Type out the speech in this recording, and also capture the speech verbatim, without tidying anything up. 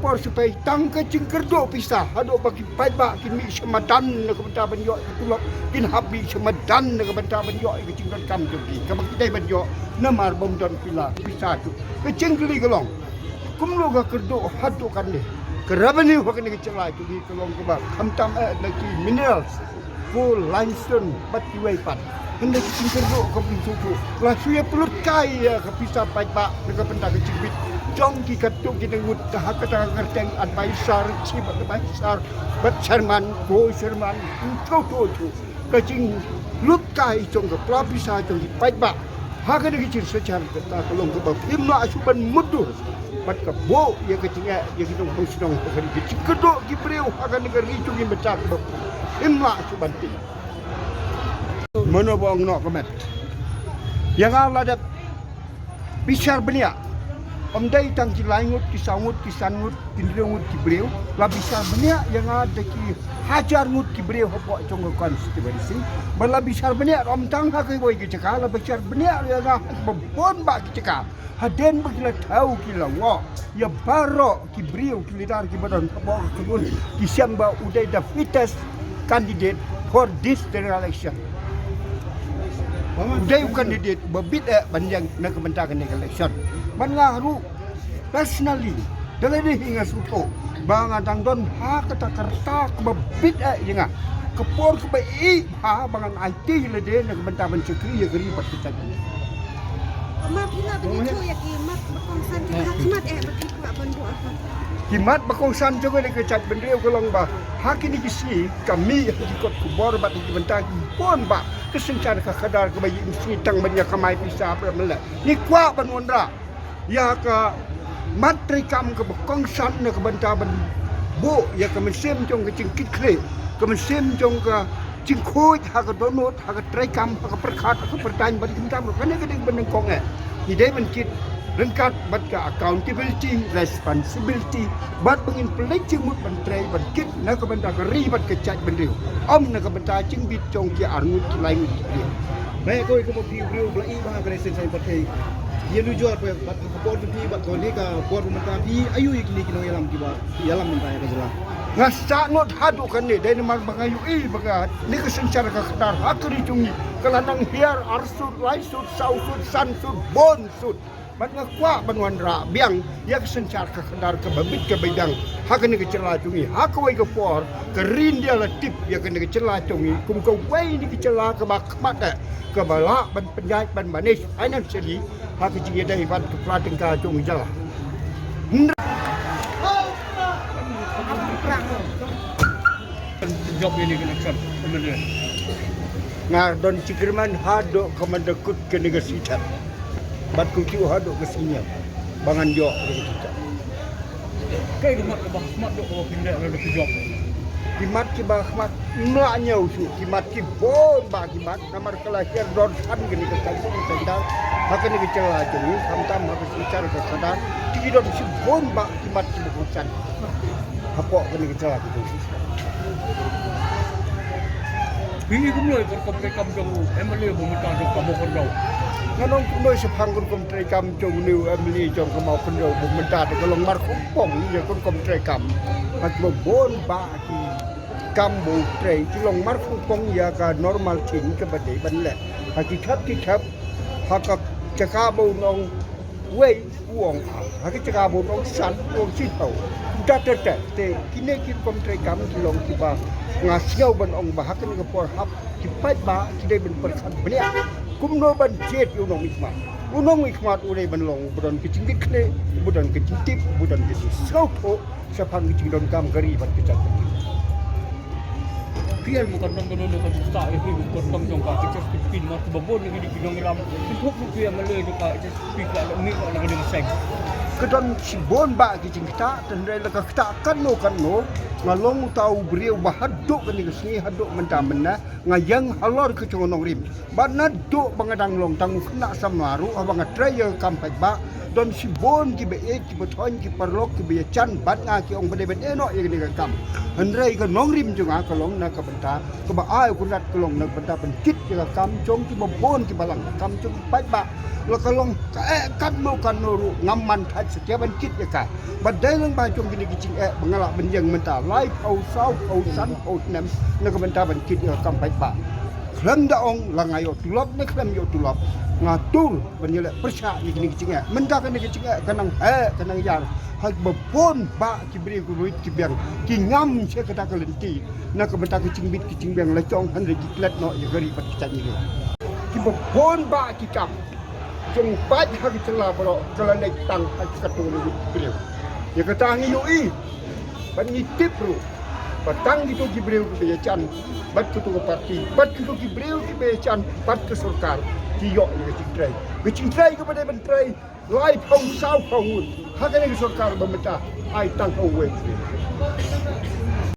Por sipai tang ka jingkyrduh pisa haduh ba ki paidbah kin mih sha madan na ka bynta ban ïoh ka tulop, kin hap mih sha madan na ka bynta ban ïoh ka jingdonkam jong ki kaba ki dei ban ïoh. Namar bym don pisa, pisa tu. Ka jingkylli ka long, kumno ka kyrduh haduh katne? Ka revenue ha kane ka jylla jong ngi ka long kaba khamtam eh na ki minerals, coal, limestone bad kiwei pat. Hynrei ka jingkyrduh ka pisa tu la shu ïa pynlut kai ïa ka pisa paidbah na ka bynta ka jingbit jong ki katto katne ngut, ka ha kata ka kyrteng advisor, chief advisor bad chairman, co-chairman, tu tu tu. Ka jinglut kai jong ka pla pisa jong ki paidbah ha kane ka jingshisha kata ka long kaba phim lah shuh ban mutdur bad ka buh ïa ka jingeh ïa ki nongshong shnong ha kane ka jingkyrduh ki briew ha kane ka ri jong ngi mynta kaba phim lah shuh ban tip. Mano ba ong noh ka met? Ïa nga la dep bishar bniah. Ym dei tang ki lai ngut, ki saw ngut, ki san ngut, ki hynriew ngut ki briew. La bishar bniah ïa nga da ki hajar ngut ki briew hapoh jong ka constituency. Ba la bishar bniah ym tang ha kawei ka jaka, la bishar bniah ïa nga ha ba bun bah ki jaka. Hadien ba ki la thaw ki la wad ïa baroh ki briew, ki leader kiba don hapoh ka kynhun, ki shem ba u dei the fittest candidate for this general election. U dei u candidate ba bit eh ban ïeng na ka bynta kane ka election. Ban nga ruh personally, da lei dei hi nga sngewthuh ba nga dang don ha kata ka rta kaba bit eh ïa nga. Ka por kaba ïeit bha ba ngan aiti lade na ka bynta ban shakri ïa ka ri bad ka jaitbynriew. Map ïa nga ban ïathuh ïa ki mat ba kongsan ki ba khmat eh ba ki kwah ban buh. Ki mat ba kongsan jong ka jaitbynriew ka long ba ha kine ki sngi ka mih ha ki kot khubor bad ha ki bynta ki bun bah ka synshar ka khadar kaba ïeit sngi tang ban ïa kamai pisa ba mleh. Ngi kwah ban wanrah ïa ka mat treikam kaba kongsan na ka bynta ban buh ïa ka mynsiem jong ka jingkitkhlieh, ka mynsiem jong ka jingkhuid ha ka dohnud, ha ka treikam, ha ka pyrkhat, ha ka pyrthei bad ki bynta ruh. Kane ka dei ka bynta kong eh. Ngi dei ban kit ryngkat bad ka accountability, responsibility, bad ba ngin pynleit jingmut ban trei ban kit na ka bynta ka ri bad ka jaitbynriew. Ym na ka bynta jingbit jong ki arngut ki laingut ki briew. Ba ïa kawei ka ba phi u briew ba la ïeit bha ha ka resen saiñ pyrthei. Ïa nujor ba bad ka por jong phi bad kane ka por ba mynta phi ïohi ïa kine ki nongïalam kiba ïalam mynta ïa ka jylla. Nga sah ngut haduh kane dei namar ba nga ïohi ba kane ka synshar ka khadar ha ka ri jong ngi ka la nang hiar arsut, laisut, sawsut, sansut, bunsut. Bad nga kwah ban wanrah biang ïa ka synshar ka khadar kaba bit kaba biang ha kane ka jylla jong ngi. Ha kawei ka por ka ri India la tip ïa kane ka jylla jong ngi kum kawei na ki jylla kaba khmat eh, kaba lah ban pynïaid ban manage financially ha ka jingïadei bad ka pla tyngka jong ka jylla. Jop ïa kane ka election M L A. Nga don jingkyrmen haduh ka mynta kut kane ka sngi. Bad kumjuh haduh ka sngi ba ngan ïoh kane ka sngi. Kaei ka mat kaba khmat haduh kaba pynleh ruh da ka jop? Ki mat kiba khmat, ym lah ñiew shuh, ki mat ki bun bah ki mat. Namar ka la hiar dor san kane ka saiñ saiñ saiñ dang ha kane ka jylla jong ngi, khamtam ha ka synshar ka khadar. Te ki don shibun bah ki mat kiba kongsan hapoh kane ka jylla ka jong ngi. Phi i kumno ïa ka rukom treikam jong u M L A ba mynta jong ka Mawkynrew? Ngan ong kumno shaphang ka rukom treikam jong une u M L A jong ka Mawkynrew ba mynta, te ka long markhongpong ïa ka rukom treikam. Bad kiba bun bah ki kam ba u trei ki long markhongpong ïa ka normal thing kaba dei ban leh. Ha ki khep ki khep, ha ka jaka ba u ong wei, u ong ar, ha ka jaka ba u ong san, u ong shiphew. Kumta ter ter te kine ki rukom treikam ki long kiba nga sngew ban ong ba ha kane ka por hap ki paidbah ki dei ban pyrkhat bniah kumno ban jied ïa u nongmihkhmat. U nongmihkhmat u dei ban long uba don ka jingkitkhlieh, uba don ka jingtip, uba don ka jingsngewthuh shaphang ka jingdonkam ka ri bad ka jaitbynriew. Phi ïa, ma ka don kano kano ka jingktah ïa phi, ka don jong ka H S P P, namar kiba bun na kine ki nongïalam ki thup ruh phi ïa, ma lei jong ka H S P P ka la mih na kane ka seng. Ka don shibun bah ki jingktah, hynrei la ka ktah kano kano, nga long uta u briew ba haduh kane ka sngi, haduh mynta mynne nga ïeng halor ka jong u nongrim. Bad naduh ba nga dang long tang u khynnah samla ruh, haba nga trei ïa ka kam paidbah, don shibun kiba ïeit, kiba thoiñ, ki paralok kiba ïajan bad nga, ki ong ba dei ban ïehnoh ïa kane ka kam. Hynrei ka nongrim jong nga ka long na ka bynta kaba ai u Kynrad, ka long na ka bynta ban kit ïa ka kam jong kiba bun kiba lang, ka kam jong ki paidbah. La ka long kaei kano kano ruh ngam man thait Satia ban kit ïa ka. Bad dei lang ba jong kine ki jingeh ba nga lah ban ïeng mynta lai phew saw phew san phew snem na ka bynta ban kit ïa ka kam paidbah. Khlem da ong la nga ïoh tulop ne khlem ïoh tulop, nga tur ban ïaleh pyrshah ïa kine ki jingeh. Mynta kane ka jingeh ka nang heh ka nang ïar ha ba bun bah ki briew ki ruit ki biang ki ngam sha kata ka lynti. Na ka bynta ka jingbit ka jingbiang la jong hynrei ki klet noh ïa ka ri bad ka jaitbynriew. Ki ba bun bah ki kam jong pait ha ka jylla baroh ka la leit tang ha ka katto katne briew. Ïa kata ngi ïohi bad ngi tip ruh ba tang kito ki briew kiba ïajan bad kito ka parti bad kito ki briew kiba ïajan bad ka sorkar ki ïoh ïa ka jingtrei. Ka jingtrei kaba dei ban trei lai phew saw phew ngut ha kane ka sorkar ba mynta ai tang ha uwei u briew.